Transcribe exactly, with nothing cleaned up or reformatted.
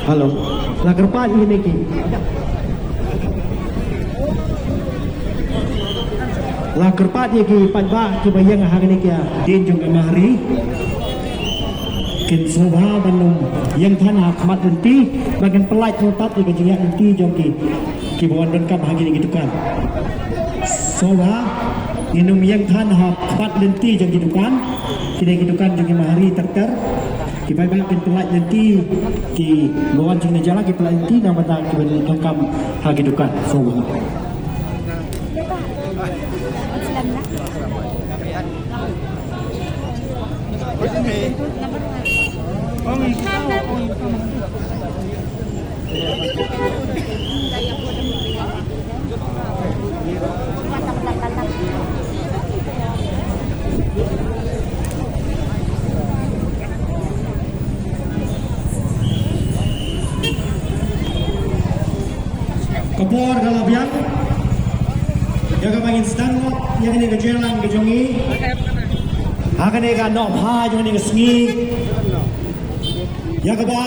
Hello. La kyrpad ïa kine ki. La kyrpad ïa ki paidbah kiba ïeng ha kine ki dien jong ka Mahari. Kin sngewbha ban ym ïeng than ha khmat lynti, ba kin pyllait tang tat ïa ka jingïaid lynti jong ki kiba wan donkam ha kine ki dukan. Sngewbha ngin ym ïeng than ha khmat lynti jong ki dukan. Kine ki dukan jong ki Mahari ter ter. Ki paidbah kin pyllait lynti, kiba wan jingïaid jala kin pyllait lynti na bynta kiba donkam ha ki dukan. Sngewbha. Ka por ka la biang. Ïa kaba ngin sdang noh ïa kane ka jingïalang ka jong ngi ha kane ka nohpha jong kane ka sngi. Ïa kaba